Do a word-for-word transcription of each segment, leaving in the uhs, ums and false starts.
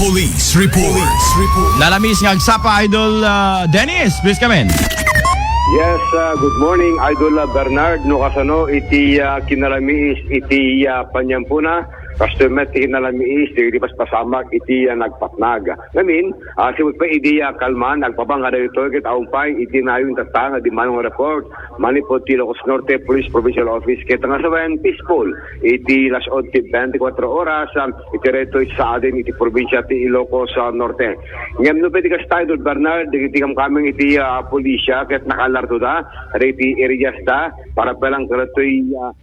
Police report. Nalamiis nga agsapa, Idol, ah, Dennis. Please come in. Yes, uh, good morning, Idol uh, Bernard. No kasano iti uh, kinalamiis iti uh, panyampo na, kastoy met ti kinalamiis ti, iti paspasamak iti uh, nagpatnag. Ngamin, uh, simut pa idi uh, kalman, agpabang nga daytoy ket awan pay iti nayon tatta nga di manong report manipud ti Ilocos Norte Police Provincial Office ket nga sawen peaceful iti las onse twenty-four oras, um, iti retoy sa adin iti probinsya ti Ilocos uh, Norte. Ngem no pwede kasta, Idol Bernard, dagiti kamkameng iti ah, pulisya ket nakalarto da, iti areas da, para pelang karatoy ah,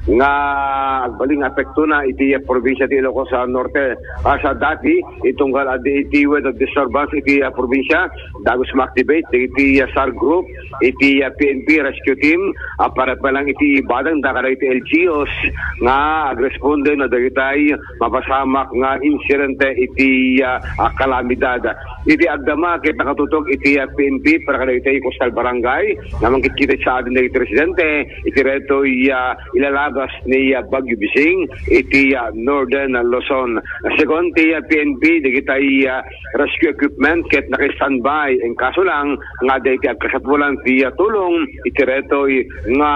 nga agbaling apekto na iti ah, probinsya ti Ilocos ah, Norte. Asa dati, itunggal adi iti weather disturbance iti ah, probinsya, dagos ma-activate iti ah, sar group, iti ah, P N P rescue team, ah, para pelang iti ibadang da kada iti L G Us nga agresponde na dagitay mapasamak nga insidente iti ah, ah, kalamidad. Iti agdama ket nakatutog iti ah, P N P para kadagiti coastal barangay nga mangkitkita sa adin dagiti residente iti retoy ah, ilalagas ni ah, Bagyo Bising iti ah, Northern Luzon. Segun ti ah, P N P, dagitay ah, rescue equipment ket naka-standby in kaso lang nga dagiti agkasatbulan ti ah, tulong iti retoy nga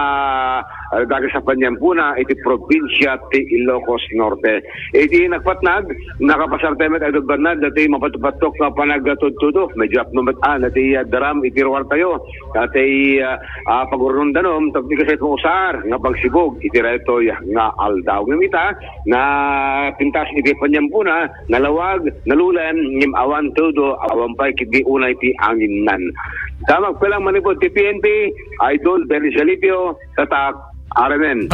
ah, dagiti sa panyampo na iti probinsya ti Ilocos Norte. Iti nagpatnag, nakapasar tayo met, Idol Bernard, dati mapatupattok nga panagtudtudo. Medyo apno met, ah, dati ah, daram iti ruar tayo. Dati ah, ah, pagurunong danum, tapos di kasi kung usar, nga pagsibog, iti retoy nga aldaw. Ngem ita, na pintas iti panyampo na, nalawag, nalulem, ngem awan todo, awan pay kidi unay ti anginnan. Damag pelang manipud ti P N P, Idol Benny Salipio, tatak, Aramen.